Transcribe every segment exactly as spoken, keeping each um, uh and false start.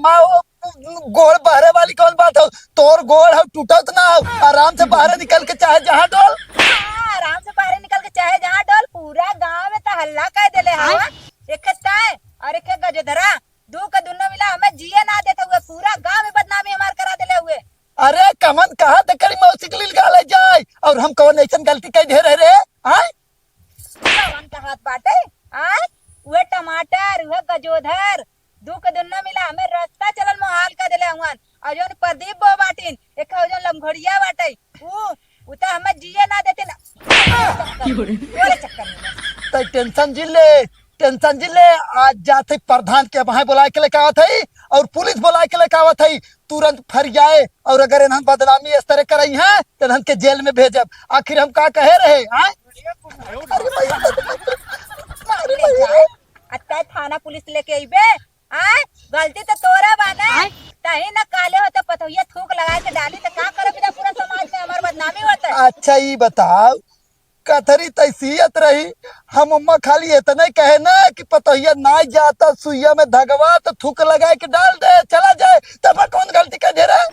माँ, वो गोड़ बहरे वाली कौन बात हो? तोर गोड़ हो टूटत ना हो, आराम से बाहरे निकल के चाहे जहाँ डोल। हाँ, आराम से बाहरे निकल के चाहे जहाँ डोल। पूरा गाँव में त हल्ला कर देले हवा। हाँ? एक तय और एक गजोधरा, दू के दुनो मिला हमें जिए ना देते हुए, पूरा गाँव में बदनामी हमार करा देले हुए। अरे कमन कहाँ तक करी मौसी के लील गाले जाए, और हम कौन ऐसन गलती कर ढेर है रे? आय? कवन कहत बाटे? आय? उहे टमाटर, उहे गजोधर, दू के दुन्ना मिला हमें रास्ता चलल मोहाल कर देले हुआन। और जौन प्रदीप बो बाटिन, एक और जौन लमघोड़िया बाटे, ऊ, ऊ त हमें जिए ना देतिन। तोरे चक्कर में। तै टेंशन जिन ले, टेंशन जिन ले। आज जात है प्रधान के वहां बुलाए के लेके आवत है और पुलिस बुलाए के लेके आवत है। तुरंत फरियाए, और अगर इन्हन बदनामी इस तरह करई हैं तो इन्हन के जेल में भेजब। आखिर हम का कहे रहे, आय? अरे भाई, अरे भाई। अत्ता थाना पुलिस लेके अइबे, आय? गलती तो तोरा बा ना, आय? तही ना कहले हो तो पतोहिया थूक लगाए के डाली तो का करब इधर पूरा समाज में हमार बदनामी होता है। अच्छा, ई बताओ, कथरी तैसियत रही, हम अम्मा खाली इतने कहे ना कि पतोहिया ना जाता सुइया में धगवा तो थूक लगाए के डाल दे, चला जाए, तब कौन गलती कर दे रहा?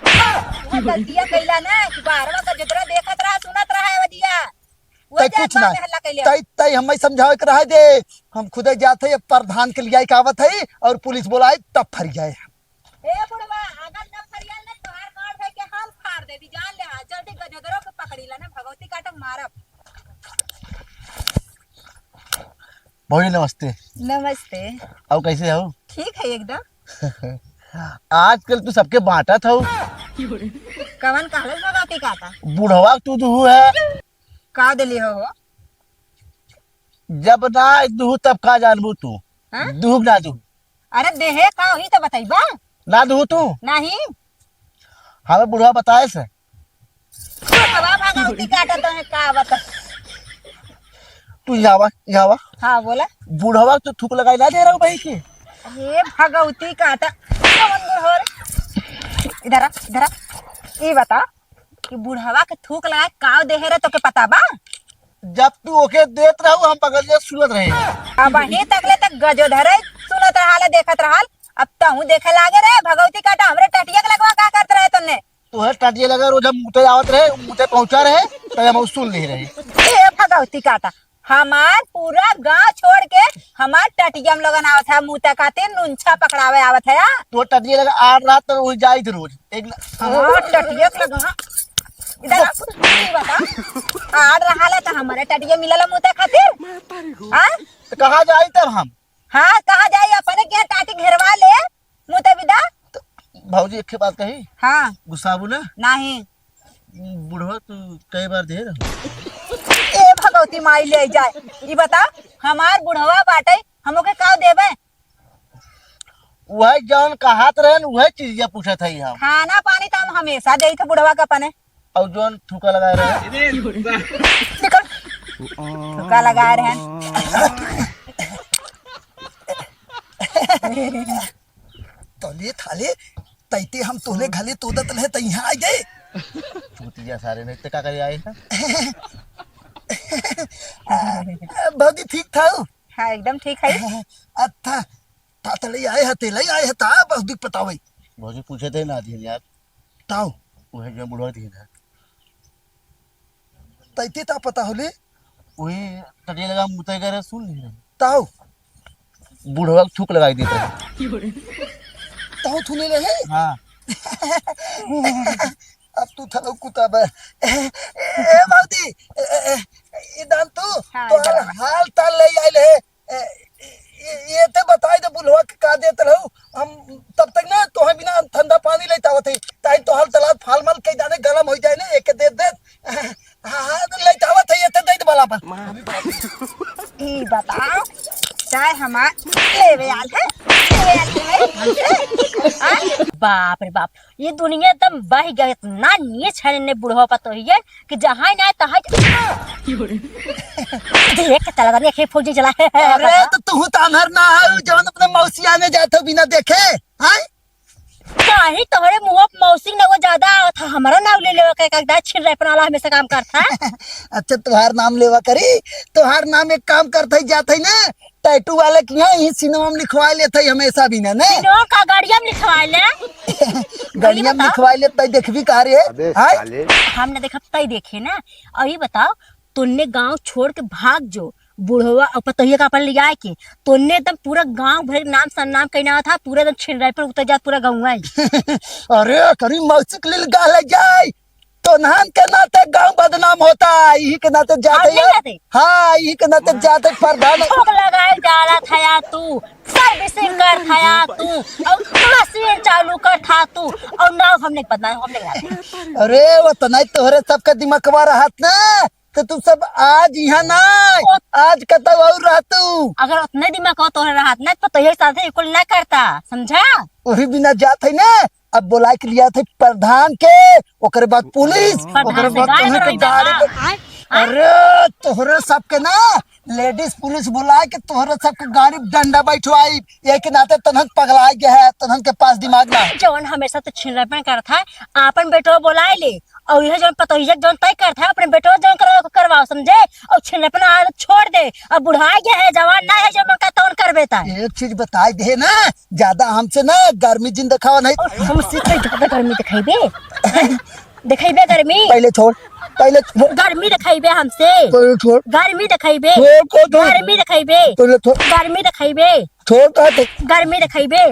वह गलतिया कैला ना कि बारवा का जितना देखत रहा, सुनत रहा है वजिया। वो तै जात कुछ ना, बात हल्ला कैले। तै, तै हमें समझावे के रहा दे, हम खुदे जात है, अब प्रधान के लियाई के आवत है और पुलिस बोलाए तब फरियाए। ए बुढ़वा, अगर न फरियाल न तोहार गाड़ धइ के हम फाड़ देबी, जान ले। हाँ, जल्दी गजोदरो के पकड़ी ला ना, भगवती काटक मारब। भौजी नमस्ते। नमस्ते। और कैसे हो? ठीक है एकदम। आजकल तू सबके बांटत हो। कवन कहलस भगवती काटा? बुढ़वा तू दुहू है। का देली हो? जब ना दुहू तब का जानबू तू? हाँ? दुहू ना दुहू। अरे देहे का होई तो बतइबा? ना दुहू तू? नहीं। हमें बुढ़वा बताए से। बुढ़वा भगवती काटा तो है का बता? तू यहाँ आवा, यहाँ आवा। हाँ बोला। बुढ़वा तो थूक लगाई ना दे रहा हूँ भाई के। हे भगवती काटा, कौन बुढ़वा रे? इधर आ, इधर आ। ये बता कि बुढ़वा के थूक लगाए काव देहे रहे तोके पता बा? जब तू ओके देत रहू, हम बगलिया सुनत रहे। अब अहीं तकले तक गजोधरे सुनत रहाल, देखत रहाल, अब तहूँ देखे लागे रे। भगवती काटा हमरे टटिया के लगवा का करत रहे तन्ने? तोहे टटिया लगा रोज हम मुते आवत रहे, मुते पहुँचा रहे, तब हम सुन ले रहे। ए भगवती काटा, हमार पूरा गांव छोड़ के हमार टटिया में लोगन आवत है, मुते खातिर नुनछा पकड़ावे आवत है। तो टटिया लगा आड़ रात तो वही जाई थे रोज। एक न- हाँ, टटिया के लगा। इधर आ, ई बता, आड़ रहा ले तो हमारे टटिया मिलल मुते खातिर। हाँ? तो कहाँ जाई तब हम? हाँ, कहाँ जाई? अपने के टाटी घेरवा ले, मुते बिदा। तो भौजी एक बात कही। हाँ। गुस्साबू ना? नहीं। बुढ़वा तू कई बार दे रहा? ए भगवती माई ले जाए। ई बता, हमार बुढ़वा बाटे, हम ओके का देबे? वह जौन कहत रहन, वह चीजिया पूछत हई हम। खाना पानी तो हम हमेशा देई थे बुढ़वा के अपने। और जौन थूका लगाए रहे। निकल। थूका लगाए रहन। तले थाले, तैते हम तोहले घले तोदत रहे, त यहाँ आ गए। चूतिया सारे ने, ते का करे आए हैं? भौजी ठीक था? हाँ, एकदम ठीक है। अच्छा, ता तले आए हते, ले आए हता, बहुत दुख पतावे। भौजी पूछे थे ना दिन यार। ताऊ। वह जो बुढ़वा दिन है। तैते ता पता होले? वही टटिया लगा मुते करे सुन ले रहे। ताऊ। बुढ़वा के थूक लगाई देते हैं। ताऊ थूने रहे? हाँ। अब तू थलो कुत्ता बे। ए, ए, ए, भौजी, ए, ए, ए, इदान तू, हाँ, तोहर इदान। हाल ताल ले आइल है। ए, ए, ए, ये ते बताई दे बुढ़वा के का देत रहू। हम तब तक ना तोहे बिना ठंडा पानी लेत आवत है। ताई तोहर तलाब फाल माल के जाने गरम हो जाए ना, एक दे दे। हाँ, हाँ, तो लेत आवत है, ये ते दे दे वाला पर। ई बताओ, चाहे हमार लेवे आल है, लेवे आल है, हाँ? बाप रे बाप, ये दुनिया एकदम बह गई, इतना नीच है इन्हें बुढ़वा पतोहिए कि जहाँ ना तहाँ देख के चला गया, एक फौजी चला है। अरे, तो तू तो अनहर ना है, जौन अपने मौसिया में जात हो बिना देखे, हैं? का अही तोहरे मुँह पे मौसी ने वो ज्यादा आवत है, हमारा नाम ले लेवा के, का छिन रहे अपना वाला हमेशा काम करता है। अच्छा, तोहार नाम लेवा करी, तोहार नाम एक काम करत है, जात है ना, टैटू वाले के यहाँ ही सिनेमा में लिखवा लेत है हमेशा भी ना, ने? सिनेमा का गाड़िया में लिखवा ले। गड़िया में बताओ। लिखवा लेत है, देखबी का रे? अबे हाय? साले। हम ना देखब तई देखे ना। और ये बताओ, तोन्ने गांव छोड़ के भाग जो, बुढ़वा और पतोहिया का अपन लिया के, तोन्ने एकदम पूरा गांव भर के नाम सन्नाम कहना था, पूरा एकदम छिन रहे पर उतर जात पूरा गाँव है। अरे करी मौसी के लिए गाले जाए, तोन्हन के नाते गांव बदनाम होता है, यही के नाते जाते और नहीं हैं। जाते? हाँ, यही के नाते जाते प्रधान। ठोक लगाए डाला था यार तू, सर्विसिंग कर था यार तू, और मशीन चालू कर था तू, और नाव हमने बदनाम, हमने गाला। अरे वो तो नहीं तोहरे सबके दिमागवा रहत ना, तो तू सब आज यहाँ ना, ओ- आज कतौ और रहतू। अगर उतने दिमाग हो तोहरे रहत ना, तो तोहरे साथे कुल ना करता, समझा? वही बिना जात है ना, अब बोला के लिया थे प्रधान के, ओकरे बाद पुलिस, प्रधान ओकरे से बाद गाय तोहरे के बनवाई गाड़ी जाना। के। आय, आय। अरे तोहरे सबके ना लेडीज पुलिस बुला के तोहरे सबके गाड़ी डंडा बैठवाई, ये के नाते तोन्हन पगला गया है, तोन्हन के पास दिमाग ना। जवन हमेशा तो छिनरापन करत है, आपन बेटवा बोलाए ले, और यह जवन पतोहिया जवन तय करत है, अपने बेटवा जवन करवा, करवाओ, समझे? और छिनरापन आदत छोड़ दे, अब बुढ़ा गया है, जवान ना है, जो मन का तवन कर बेटा। एक चीज बताई दे ना, ज्यादा हमसे ना गर्मी जिन दिखावा नहीं। और हमसे तो ज्यादा गर्मी दिखाई दे। दिखाई बे गर्मी। पहले छोड़, पहले छोड़। गर्मी दिखाई बे हमसे। पहले छोड़। गर्मी दिखाई बे। छोड़, छोड़, छोड़। गर्मी दिखाई बे। पहले छोड़। गर्मी दिखाई बे। छोड़, कहा तो। गर्मी दिखाई बे।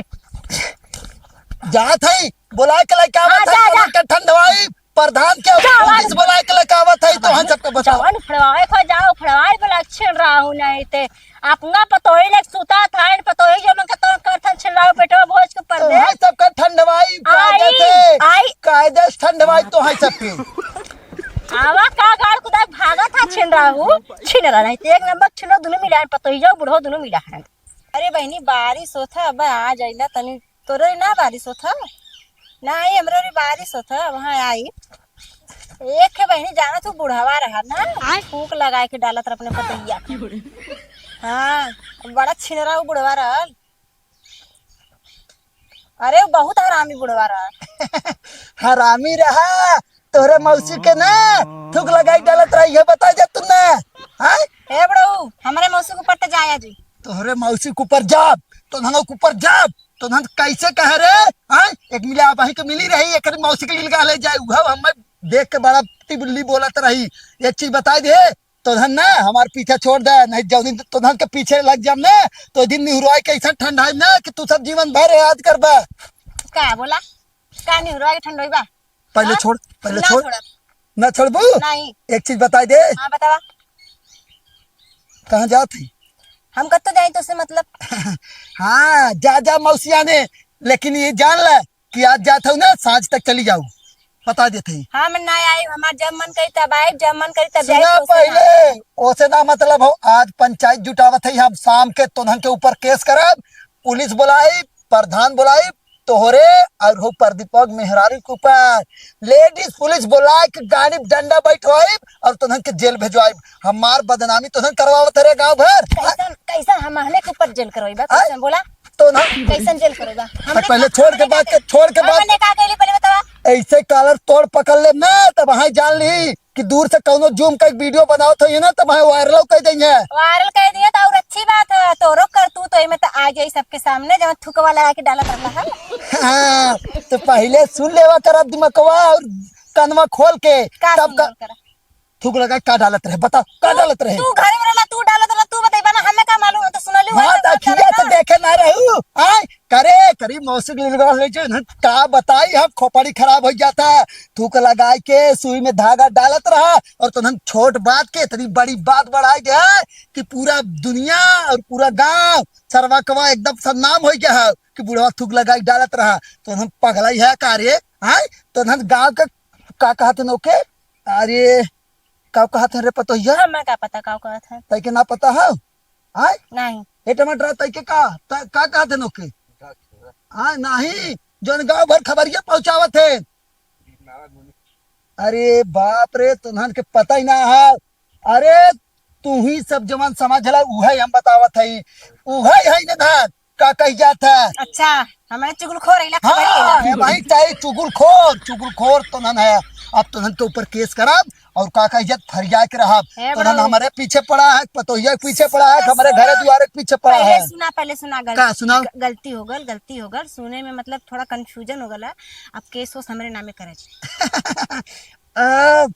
जात है, बुला के लेके हाँ, आवत है, जा, जा। के ठंडवाई, प्रधान के जा, पुलिस जा। बुला के लेके आवत है, तो हम सबके बताओ। जवन फड़वाए खो जाओ, फड़वाए वाला छिन रहा हूँ नहीं ते। अपना पतोही लेके सुता था, इन पतोही जो मन के तोर करथन छिन रहा हूँ, बेटवा भोज के तो परदेस। हम सबके ठंडवाई, कायदे आई, से, आई। कायदे से ठंडवाई तो हम सबके। आवा का गाड़ कुदा भागा था छिन रहा हूँ, छिन रहा नहीं ते एक नंबर छिन रहा, दोनों मिला है, पतोही जाओ, बुढ़ो दोनों मिला है। अरे बहिनी, बारिश होत ह, अब आ जाइला तनी। तोरे ना बारिश होत ह? ना आई, हमरे ओरी बारिश होत ह, वहाँ आई। एक है बहिनी, जाना तू बुढ़वा रहा ना, आय। फूक लगाए के डालत रह अपने पतैया के। हाँ, बड़ा छिनरा उ बुढ़वा रहल। अरे, उ बहुत हरामी बुढ़वा रहल। हरामी रहा, तोहरे मौसी के ना थूक लगाई डालत रही, ये बता जा तू ना। हाँ? ए बुढ़ऊ, हमरे मौसी के ऊपर त जाया जी। तोहरे मौसी के ऊपर जाब, तोहन के ऊपर जाब, तोहन कैसे कहे रे? हाँ? एक मिला अबही के मिली रही, एक मौसी के लिए ले जाए, उहव हमें देख के बड़ा टिबुल्ली बोलत रही। एक चीज बताई दे, तोहन ना हमार पीछा छोड़ दे, नहीं जौन दिन तोहन के पीछे लग जाम ना, तो दिन निहुरवाई कैसन ठंडाई ना कि तू सब जीवन भर याद करबा। का बोला? का निहुरवा के ठंडोई बा? पहले हाँ? छोड़, पहले ना छोड़। छोड़ब। ना छोड़बू? नहीं। एक चीज बताई दे। हाँ, बतावा। कहाँ जात ही? हम कत्तो जाई तो से मतलब? हाँ, जा, जा मौसिया ने, लेकिन ये जान ले कि आज जात हूँ ना, साँझ तक चली जाऊ, बता देत ही। हाँ, मैं ना आई, हमार जब मन करी तब आई, जब मन करी तब जाई, सुना तो से ना। पहले, ओसे ना मतलब हो, आज पंचायत जुटावत है, हम शाम के तोहन के ऊपर केस करब, पुलिस बुलाई, प्रधान बुलाई, तोहरे और हो प्रदीपक मेहरारू के ऊपर लेडीज पुलिस बुला के गाड़ी में डंडा बैठवाइब और तोहन के जेल भेजवाइब। हमार बदनामी तोहन करवावत रे गाँव भर। कैसन, कैसन हम हले के ऊपर जेल करवाइबा? आय? कैसन बोला? तो ना। कैसन जेल करवाइबा? हमने पहले का, छोड़ के हमने बात का कर, छोड़ के बात। हमने का कहली पहले बतावा? ऐसे कॉलर तोड़ पकड़ ले ना, तब वहाँ जान ली कि दूर से कौनो जूम का एक वीडियो बनावत होइए ना, तो भाई वायरल कर देंगे। वायरल कर दिए तो और अच्छी बात है, तोरो कर तू तो एमे तो आ गई सबके सामने, जब थुकवा लगा के डालत रहला है। हाँ, तो पहले सुन लेवा कर अब दिमागवा और कनवा खोल के, का तब सुन का लेवा करा? थूक लगा का डालत रहे, बता, का तू, डालत रहे? तू घरे में रहला, तू डालत रहला, तू बतेबा ना, हमें का मालूम, हम तो सुनली हुआ बात तो अखिया से देखे ना रहू, आय, करे, करी मौसी के लिए ले जो, इन्हें का बताई, हम खोपड़ी खराब हो जाता। थूक लगाई के सुई में धागा डालत रहा और तो हम छोट बात के इतनी बड़ी बात बढ़ाई दे कि पूरा दुनिया और पूरा गांव सरवा कवा एकदम सन्नाम हो गया है कि बुढ़वा थूक लगाई डालत रहा। तो हम पगलाई है का रे? आय, तो हम गांव के का कहत हैं ओके? अरे, का कहत हैं रे पतोहिया? हमें का पता का कहत है? तई के ना पता है? आय? नहीं। ए टमाटर, तई के का, त-, का कहत हैं ओके? आय, नहीं, जौन गांव भर खबरिया पहुंचावत है। अरे बाप रे, तुन्हन के पता ही ना है। अरे, तू ही सब जवन समझ ला, उहे हम बतावत हई। उहे है ना धान, का कही जात है? अच्छा। हमारे चुगलखोर है, हाँ, खबर है। ए भाई, चाहे चुगलखोर, चुगलखोर तोहन है। अब तोहन के ऊपर केस करब और का कही जात, फरिया के रहब। हे तोहन बड़ऊ। हमारे पीछे पड़ा है, पतोहिया के पीछे पड़ा है, हमारे घरे दुआरे के पीछे पड़ा पहले है। सुना, पहले सुना, गल-, का सुनाओ? ग-, गलती हो गल, गलती हो गल, सुने में मतलब थोड़ा confusion हो गला। अब केस होस हमरे नामे करे। आ,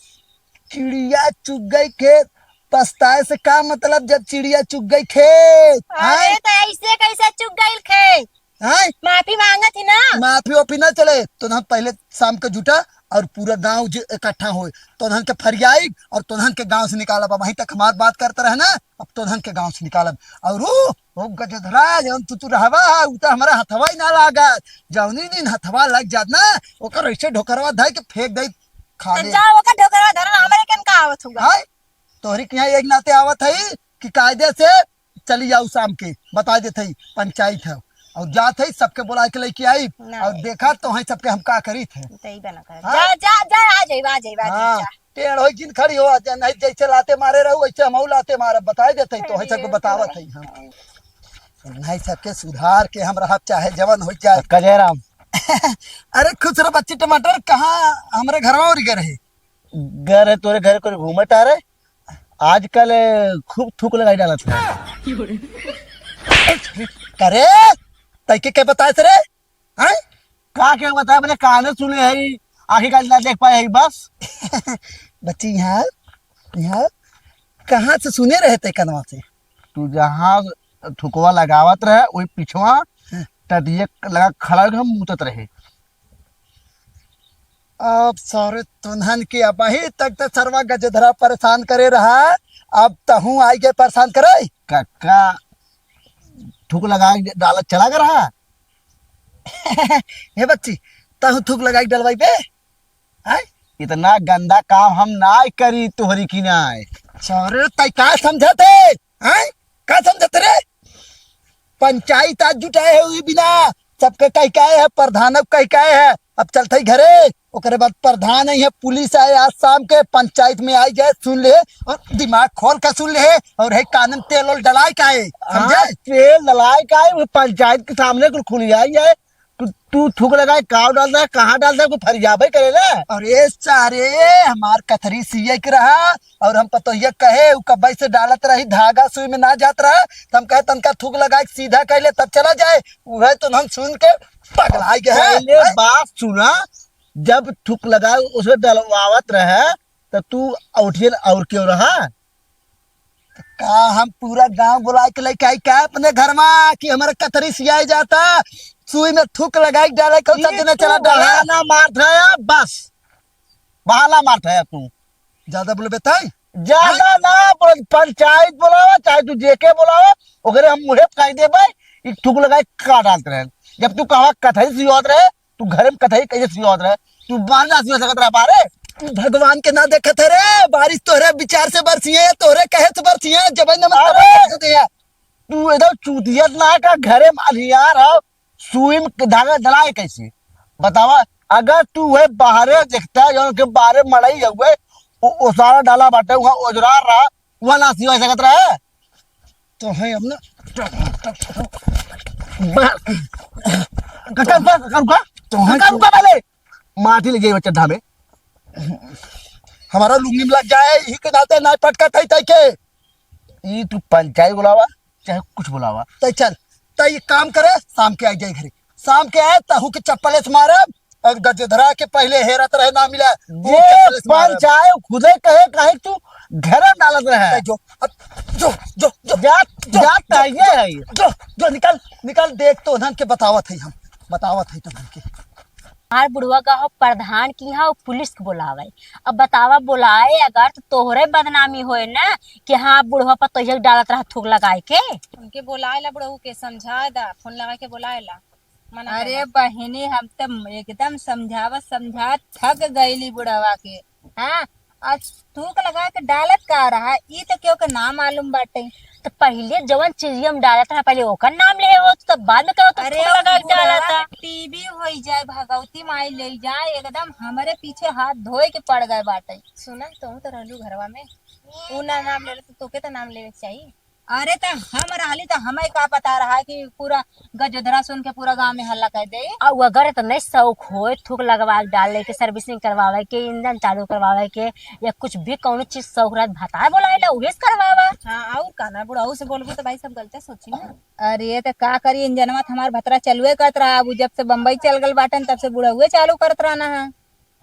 चिड़िया चुग गई खेत, पछताए से का मतलब जब चिड़िया चुग गई खेत? अरे, हैं? तो ऐसे कैसे चुग गई खेत? हैं? माफी मांगत ही ना। माफी वाफी ना चले, तो हम पहले शाम के जुटा और पूरा गांव जो इकट्ठा होए, तोहन के फरियाई और तोहन के गांव से निकालब। अब वहीं तक हमार बात करते रहे ना, अब तोहन के गांव से निकालब। और वो, वो गजधरा जौन तू, तू रहवा है, उ तो हमारा हथवा ही ना लागत। जौनी दिन हथवा लग जात ना, ओकर ऐसे ढोकरवा धइ के फेंक दे खा तो ले। जाओ, ओकर ढोकरवा धरा, हमारे कन का आवत होगा? हैं? तोहरी के यहाँ एक नाते आवत है कि कायदे से चली जाऊ शाम के, बता देत हई, पंचायत है। और जात हई, सबके बुलाए के लेके आई। ना और आई। देखा तो है सबके हम का करीत है। तो ही बना कर। हाँ? जा, जा, जा, आ जाइबा, आ जाइबा, आ जाइबा, हाँ, जा। टेढ़ होई जिन खड़ी हो, जा, नहीं जैसे लाते मारे रहू, वैसे हमहू लाते मारब, बताए देत हई, तो है सबके अरे बतावत बाप। हई हम। नहीं सबके सुधार के हम रहब, चाहे जवन हो जाए। कजय राम। अरे खुश रह बच्ची टमाटर, कहाँ हमरे घरवा उरी गए रहे? गए रहे तोरे घर को घूमत आ रहे। आजकल खूब थूक लगाई डालत है। करे, तैके के बताए रे? हैं? का के बताए, मैंने काने सुने है, आँखें का ना देख पाए है बस। बच्ची यहाँ, यहाँ कहाँ से सुने रहे ते कनवा से? तू जहाँ थुकवा लगावत रहे, वही पिछवा हाँ। टटिया लगा खड़ा होके हम मूतत रहे। अब सारे तुन्हन के अबही तक तो सरवा गजधरा परेशान करे रहा, अब तहूँ आई गए परेशान करे। काका, थूक लगा के डालत चला गए रहा। हे बच्ची, तहूँ थूक लगा के डलवाई बे? हैं? इतना गंदा काम हम ना करी तोहरी की ना। सारे तै का समझत है? हैं? का समझत रे? पंचायत आज जुटाए है, वही बिना सबके कह के आए है, प्रधान के कह के आए है। अब चलत ही घरे, ओकरे बाद प्रधान आई है, पुलिस आए, आज शाम के पंचायत में आई जाए, सुन ले और दिमाग खोल के सुन ले और है कान में तेल ओल डलाए के आए, समझे? हाँ, तेल डलाए के आए, वो पंचायत के सामने कुल खुली आई है। तू, तू थूक लगाए, काव डालत है, कहाँ डालत है, कोई फरियाबे करे ना। अरे सारे, हमार कथरी सिए के रहा और हम पतोहिया कहे, उ कब्बे से डालत रही धागा सुई में ना जात रहा, तो हम कहे तनका थूक लगाए सीधा कर ले तब चला जाए। उहे तो हम सुन के पगला गए हैं। पहले हैं? बात सुना, जब थूक लगाए उसे डलवावत रहे तो तू औठियन और क्यों रहा? का हम पूरा गांव बुला के लेके आई का अपने घर में कि हमारे कथरी सियाई जाता, सुई में थूक लगाई डाले, कौन सा ई दिन तू चला डाला? बहाना मारत है बस, बहाना मारत है तू। ज्यादा बोले बेटा? ज्यादा हाँ? ना बोल, पंचायत बुलावा, चाहे तू जेके बुलावा, ओकरे हम मुहे कह देबे, ई थूक लगाई का डालत रहे। जब तू कहवा कथरी सियावत रहे, तू घरे में कथई कैसे सियावत रहे? तू बाहर ना सिया सकत रहा बाहरे? भगवान के ना देखत है रे, बारिश तोहरे विचार से बरसी है, तोहरे कहे से बरसी है, जब न अरे! तू एकदम चूतियत ना का घरे में अलियार हो, सुई में धागा डलाए कैसे? बतावा, अगर तू वह बाहरे देखता, जौन के बाहरे मड़ई हुए, ओ, ओसारा डाला बाटे, वहाँ ओजरा रहा, वहाँ ना सिया सकत रहे? तो है अब ना। बा-, का, का, का, का, का? तो है का, तो का, का, पहले? माटी ले जाइए चड्ढा में। हमारा लुंगी में लग जाए, यही के नाते ना पटका थाई, थाई के। ई तू पंचायत बुलावा, चाहे कुछ बुलावा। तै चल, तै एक काम करे, शाम के आ जाए घरे। शाम के आए, तहू के चप्पल से मारब, और गजधरा के पहले हेरत रहे ना मिला, वो जे चप्पल से मारब। पंचायत खुदे कहे, काहे तू घर में डालत रहे? तै जो, अब जो, जो, जो, जा, जो, जा, जो, तैये जो, है। जो, जो, निकल, निकल, देख तो उन्हन के बतावत है हम, बतावत है तो उन्हन के। हमार बुढ़वा का हो प्रधान की यहाँ, वो पुलिस के बोलावे। अब बतावा, बोलाए अगर तो तोहरे बदनामी होए ना कि हाँ, बुढ़वा पर तोहिया डालत रहा थूक लगाए के। उनके बोलाए ला बुढ़ऊ के, समझाए दा, फोन लगा के बोलाए ला, मना अरे करना। बहिनी, हम तो एकदम समझावत समझावत थक गईली बुढ़वा के। हाँ, आज थूक लगा के डालत का रहा, ई तो केहू के ना मालूम बाटे। तो पहिले जवन चीज हम डालत रहा, पहिले ओकर नाम ले हो, तो बाद में कहो तो अरे थूक लगा के बुढ़वा डालत है। के टीबी होई जाए, भगवती माई ले जाए, एकदम हमरे पीछे हाथ धोए के पड़ गए बाटे। सुना, तू तो रहलू घरवा में, ऊ ना नाम ले ले, तो तोके तो नाम लेवे के चाहिए। अरे त हम रहली त हमें का पता रहा कि पूरा गजोधरा सुन के पूरा गांव में हल्ला कर दे। और अगर इतना शौक होए थूक लगवा के डाले के, सर्विसिंग करवावे के, इंजन चालू करवावे के, या कुछ भी कौनो चीज शौक रहत भतार बोलाए ला उहे से करवावा। हाँ, और का ना, बुढ़ऊ से बोलबू तो भाई सब गलते सोची ना। अरे त का करी, इंजनवा त हमार भतरा चलुए करत रहा, अब जब से बम्बई चल गल बाटन तब से बुढ़उए चालू करत रहना है।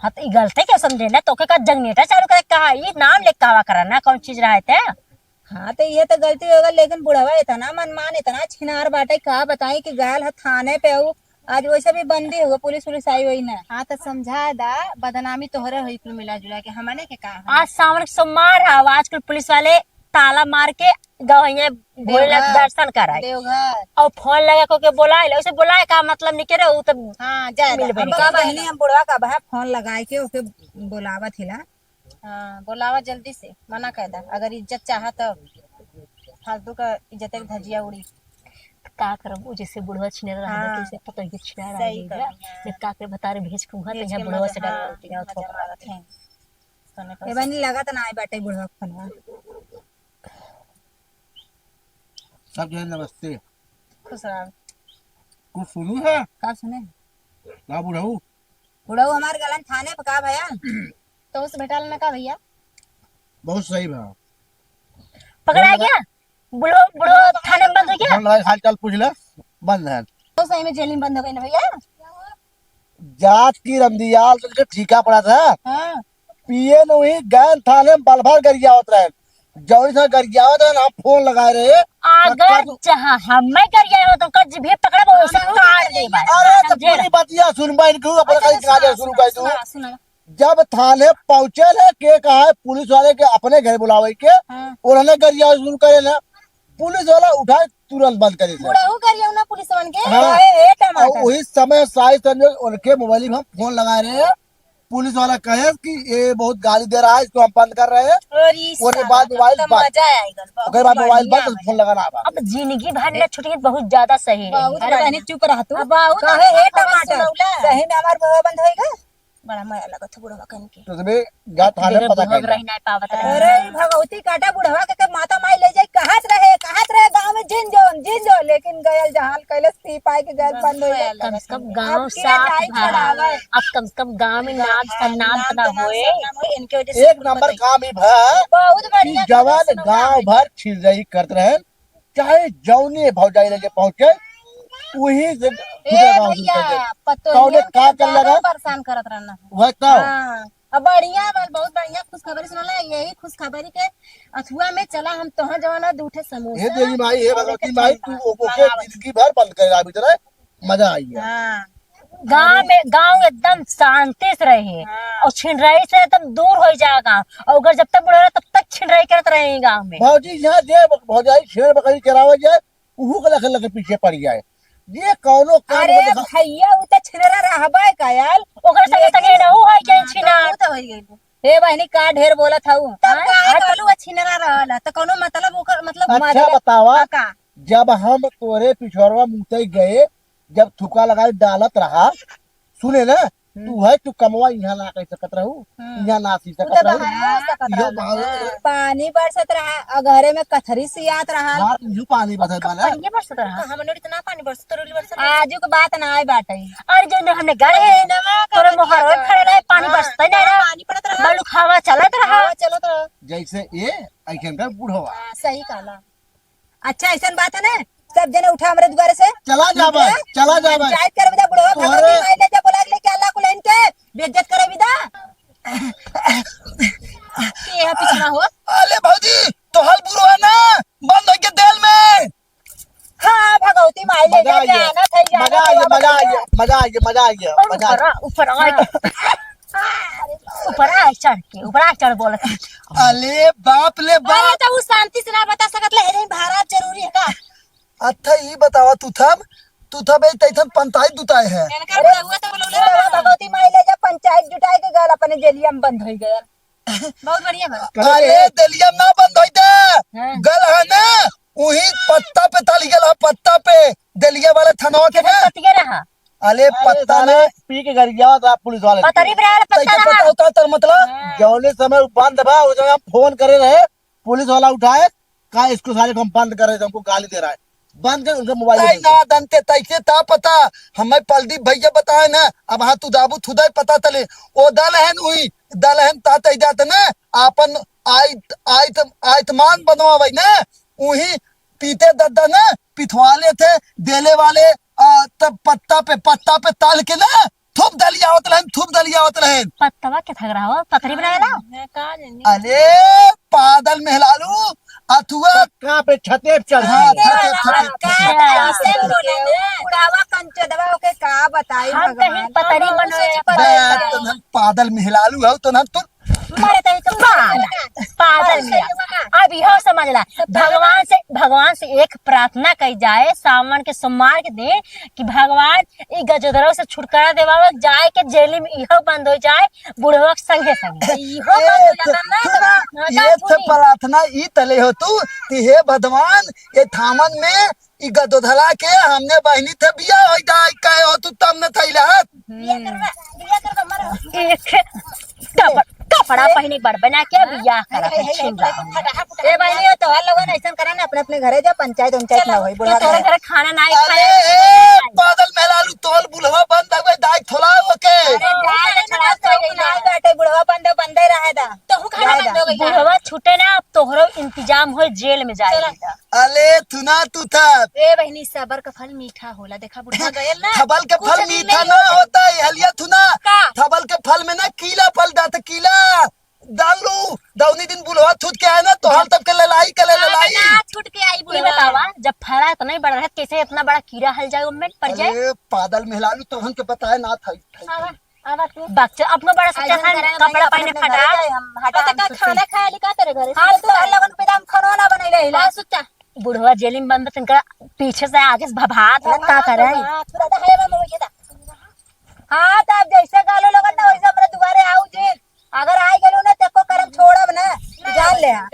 हाँ, त ई गलते क्यों समझे ना? तोके का जनरेटर चालू करे के कहा? ई नाम लेके कहवा करा ना, कौन चीज रहे ते? हाँ, त इहे त गलती हो गल, लेकिन बुढ़वा इतना मनमान, इतना छिनार बाटे, का बताई कि गयल ह थाने पे। उ आज वैसे भी बंदी हुआ, पुलिस उलिस आई हुई ना। हाँ, त समझा दा, बदनामी तोहरे होई कुल मिला जुला के, हमने के का है? आज सावन के सोमवार है, आज कुल पुलिस वाले ताला मार के गवैया भोलेनाथ देवघर। दर्शन कराई। देवघर। और फोन लगा को के बोलाए ले, उसे बोलाए का मतलब निकले, उ तो हाँ, जाए दा। मिलबे हम नहीं का करे। बहिनी, हम बुढ़वा का बहा फोन लगाए के ओके बोलावत हिला। हाँ, बोलावा जल्दी से, मना कर दा। अगर इज्जत चाहा तो फालतू का इज्जत के धजिया उड़ी। का करब, उ जैसे बुढ़वा छिनरा रहा हाँ। तो उसे पता ही छिनरा सही रहा। कहली। जब का के भतारे भेज के उहाँ भेज तो यहाँ के बुढ़वा मजा, से डर हाँ, लगती है, मजा थोड़ा। मारत है। सोने ए पर बनी, लगा त ना आए बाटे बुढ़वा के फोनवा। सब जने नमस्ते। खुश रह। कुछ सुनू है? का सुने? ना बुढ़ऊ। बुढ़ऊ हमार गलन थाने पे का भया? तो उस भेटाल में का भैया? बहुत सही भा। पकड़ा गया? बुढ़ऊ, बुढ़ऊ थाने में बंद हो गया? फोन लगा के हाल चाल पूछ ले, बंद है। तो सही में जेल में बंद हो गई ना भैया? जात की रमदियाल तो के ठीका पड़ा था। हाँ। पिए नहीं, गैन थाने में बलभर गरियावत रहे। जौन सा गरियावत रहे ना, फोन लगाए रहे। अगर पक्का तू जहाँ हमें गरियाए हो तो कर जिभे पकड़ा, वो उसे काट दे भाई। अरे तो समझे पूरी ना? बतिया सुन बा इनको, अपने अच्छा, कहीं अच्छा, काजे सुना, शुरू कर तू। सुना, सुना। जब थाने पहुँचे ले, के कहा है पुलिस वाले के अपने घर बुलावे के, हाँ। उन्होंने गरिया शुरू करे ना, पुलिस वाला उठाए तुरंत बंद करे से। बुढ़ऊ गरिया ना पुलिस वाले के? हाँ। ए, ए, टमाटर। और वही समय साइज संजोग उनके मोबाइल में हम फोन लगा रहे हैं, पुलिस वाला कहे कि ये बहुत गाली दे रहा है, इसको हम बंद कर रहे हैं। और ई ओकरे साला बाद मोबाइल एकदम बंद। मजा आएगा, बहुत ओकरे बाद मोबाइल बढ़िया बंद, मजा। फोन लगाना अब। अब जिंदगी भर न छुट्टी बहुत ज्यादा सही रही। बहुत अरे बढ़िया। बहनी चुप रह तू। अब बहुत कहे, "हे बढ़िया टमाटर, सुनौला।" सही में हमार मुंह बंद होएगा? बड़ा मजा लगत है बुढ़वा कन के। तो तुम्हें जा थाने में पता कर ले। रही नहीं पावत रहे। अरे भगवती काटा बुढ़वा के, के माता माई ले जाए, कहत रहे, कहत रहे गाँव में जिन जोन, जिन जो, लेकिन गयल जहान कैलस पी पाए के गयल बंद हो गया। कम से कम गाँव साफ भा। अब कम से कम गाँव में नाम सन्नाम तो ना होए। एक नंबर काम ही भा। बहुत बढ़िया। जवान गाँव भर छिड़ाई करत रहे, चाहे जौने भौजाई लगे पहुँचे, वही से ए भैया, पतोहिया कौने का कर लगा? परेशान करत रहना। वह तो। हाँ, अब बढ़िया बा, बहुत बढ़िया खुशखबरी सुनला। यही खुशखबरी के अथुआ में चला हम तोहार जवाना दू ठे समोसा। हे देवी माई, हे भगवती माई, तू ओको के जिंदगी भर बंद कर रहा बेचारा। मजा आई है। हाँ। गाँव में, गाँव एकदम शांति से रहे हाँ। और छिनराई से एकदम दूर हो जाए गाँव। और अगर जब तक बुढ़ा रहे, तब तक छिनराई करत रहे गाँव में। भौजी, यहाँ जे भौजाई छेड़ बकरी चरावे जाए, उहू के लगे लगे पीछे पड़ जाए। ये कौनो काम अरे भैया, उ त छिनरा रहबे कयल। ओकर संगे संगे नहु है के छिनरा। उ त होई गइल। हे बहिनी, का ढेर बोलत हऊ? तब हाँ? काहे कहलू छिनरा रहल? त कौनो मतलब ओकर, मतलब अच्छा बतावा। हाँ, का? जब हम तोरे पिछोरवा मुतई गए, जब थुका लगाए डालत रहा, सुने ना, हम्म। तू है, तू कमवा इहाँ ना कर सकत रहू, हम्म। इहाँ ना सी सकत रहू। इहो बाहर। पानी बरसत रहा, और घरे में कथरी सियात रहा। हाँ, इहो पानी बरसत बा ना। पानी बरसत रहा। तो हमने इतना पानी बरसत, तोरे लिए बरसत रहा। आजू के बात ना आए बाटे। अरे, जो हमने गए, तोरे मोहर में खड़े रहे, पानी बरसत ही नहीं रहा। पानी पड़त रहा। बलुक हवा चलत रहा। हवा चलत रहा। जैसे ये, ऐसे इनका बुढ़वा। हाँ, सही कहला। अच्छा, ऐसन बात है ना, सब जने उठा हमरे दुआरे से। चला जाबे, निकला। चला जाबे। पंचायत करबे दा बुढ़वा, तोहरे भगवती माई ले जा, बुला के लेके आला कुल इनके, बेइज्जत करबे दा। के है पिछड़ा हो? अले भौजी, तोहर बुढ़वा ना, बंद होके जेल में। हाँ, भगवती माई ले जा, मजा आ गया, जाना था, जाना मजा आ गया, था, मजा आ गया, मजा आ गया, मजा आ गया, मजा आ गया। ऊपर आ, ऊपर आ। हाँ। ऊपर आ चढ़ के, ऊपर आ चढ़ बोलत है। अले बाप ले बाप। अरे तो उ शांति से ना बता सकत ले, हे महाराज जरूरी है का? अच्छा ई बतावा तू थम, तू थम ए तैथन पंचायत जुटाए है। इनका अरे, बुढ़वा तो बोलौले बुढ़वा ना। भगवती माई ले जा पंचायत जुटाए के गल अपने जेलिया में बंद होई गया। बहुत बढ़िया बा। अरे जेलिया में ना बंद होई दे। हाँ। गल है ना, वही पत्ता पे ताली गल है, पत्ता पे, जेलिया वाले थनवा के ना। पतिया रहा। अले अरे पत्ता साले, ना। पी के गरियावत रहा पुलिस वाले से। पतरी पे रहल पत्ता कैसे रहा। पता होता तर मतलब? हाँ। जौने समय उ बंद बा, उ समय हम फोन करे रहे, पुलिस वाला उठाए, का इसको साले को हम बंद कर रहे थे, हमको गाली दे रहा है, बंद कर उनका मोबाइल दे दे। ना दंते तैसे ता पता, हमें पलदीप भैया बताए ना, अब हाँ तू दाबू थुदाई पता तले, ओ दल है न उही, दल है न ता तै जात ना, आपन आइत, आइत, आयतमान बनवा भाई ना, उही पीते दद्दा ना, पिथवाले थे, देले वाले, आ, तब पत्ता पे, पत्ता पे ताल के ना, थूप दलिया होत रहन, थूप दलिया होत रहन। पत्तवा के थगरा हो, पतरी बनावेला? मैं का जानी। अरे, पादल मेहलालू, अथुआ। पक्का पे छते पे चढ़ हाँ, गया। छते, छते, पक्का। छते। ऐसे बोले ना, बुढ़ावा कंचोदवा ओके का बताई हम भगवान। कहीं पतरी बनवे। बे, तुम पादल मेहलालू हो, तो ना तुम मारे तनी तो पागल, पागल मिया। अब इहो समझ ला, भगवान से, भगवान से एक प्रार्थना कई जाए सावन के सोमवार के दिन कि भगवान ई गजोधरवा से छुटकारा देवावा, जाए के जेल में इहो बंद हो जाए, बुढ़वा के संगे संगे। इहो बंद हो जाता ना, तो ना, ये तो प्रार्थना ई तले हो तू कि हे भगवान, ये थामन में ई गदोधला के हमने बहिनी थे बिया होई जाए, कहे हो तू तब न थैला। बिया करबा, बिया करबा, मरो। एक कपड़-, कपड़ा पहने एक बार बना के बियाह करा है, छीन रहा है। ए बहिनी, हो तोहर लोगन ऐसन करा ना, अपने अपने घरे जा, पंचायत उंचायत ना होई, बुढ़ा तोहरे घरे। घरे खाना ना अरे, खाए। ए, पादल मेहरारू, तोहर बुढ़वा बंद हवे, दाई थोला ओके। अरे, दाई थोला तो ना बाटे, बुढ़वा बंद, बंदे रहे दा। तोहू खाना बंद हो गई। बुढ़वा छूटे ना, अब तोहरो इंतजाम हो जेल में जाए। अले थुना तू था। ए बहिनी, सबर का फल मीठा होला। देखा बुढ़ा गयल ना, थबल के फल मीठा ना होता है, हलिया थुना। का? थबल के फल में ना कीला फल जात, कीला। डालू, दौनी दिन बुढ़वा छूट के आए ना, तो हाल तब के ललाई के ले ललाई। ना छूट के आई ये बुढ़वा। बतावा, जब फरा इतना ही बड़ा रहे, कैसे इतना बड़ा कीड़ा हल जाए, उनमें पड़ जाए? अरे पादल मेहरारू, तो हमके बताए ना था। आवा, आवा तू। बच्चा अपना बड़ा सोचा था, कपड़ा पहने फटा। हम हटा, तो का खाना खाए ली का तेरे घरे? हाँ, तो हर लगन पे हम खाना ना बनाई रही ला। हाँ, सोचा। बुढ़वा जेल में बंद, तिनका पीछे से आगे से भभात, का करे? हाँ, थोड़ा सा हवा में होइए दा। हाँ, तो आप जैसे गालो लगन ना, वैसे हमरे दुआरे आओ जी। अगर आई गेलू ना, तो एको करम छोड़ब ना, जान ले। हाँ।